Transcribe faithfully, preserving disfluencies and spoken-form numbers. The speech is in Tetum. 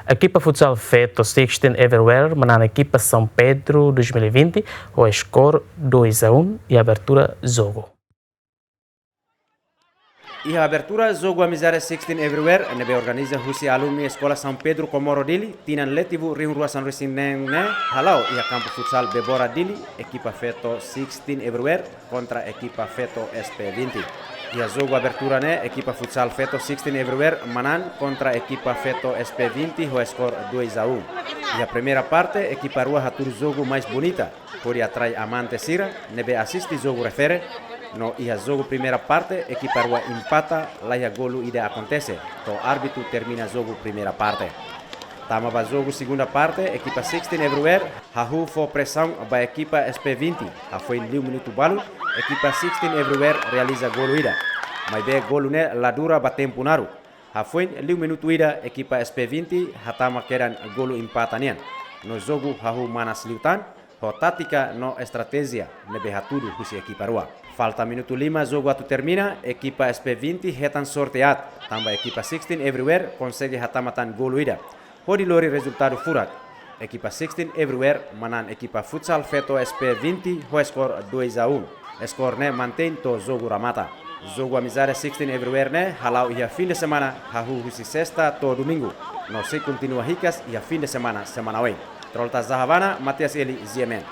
Ekipa futsal feto sixteen Everywhere manán ekipa São Pedro dois mil e vinte ho skor dois a um iha abertura jogu. Iha abertura jogu amizade sixteen Everywhere ne'ebé organiza husi alumni Eskola São Pedro Comoro Dili, tinan letivu rihun rua sanulu-resin-neen ne'e hala'o iha kampu futsal Bebora Dili, ekipa feto sixteen Everywhere kontra ekipa feto S P vinte. Iha jogu abertura ne'e ekipa futsal feto sixteen Everywhere manán kontra ekipa feto S P vinte ho skor dois a um. Iha primeira parte ekipa rua hatudu jogu mais bonita, hodi atrai amante sira ne'ebé asiste jogu refere, no iha jogu primeira parte ekipa rua empata, laiha golu ida akontese, to'o árbitru termina jogu primeira parte. Tama ba jogu segunda parte, ekipa sixteen Everywhere hahú fó presaun ba ekipa S P vinte. Hafoin liu minutu balu, ekipa sixteen Everywhere realiza golu ida. Maibé golu ne'e la dura ba tempu naruk. Hafoin liu minutu ida, ekipa S P vinte hatama kedan golu empata nian. No jogu hahú manas liután, ho tátika no estratéjia ne'ebé hatudu husi ekipa rua. Falta minutu lima jogu atu termina, ekipa S P vinte hetan sorte aat, tanba ekipa sixteen Everywhere konsege hatama tan golu ida, hodi lori rezultadu furak. Ekipa sixteen Everywhere manán ekipa futsal feto S P vinte ho skor dois a um. Skor ne'e mantein to'o jogu remata. Jogu amizade sixteen Everywhere ne'e hala'o iha fin de semana, hahú husi sesta to'o domingu, no sei kontinua hikas iha fin de semana semana oin. Trolta Zahavana, Matias Eli, G M N.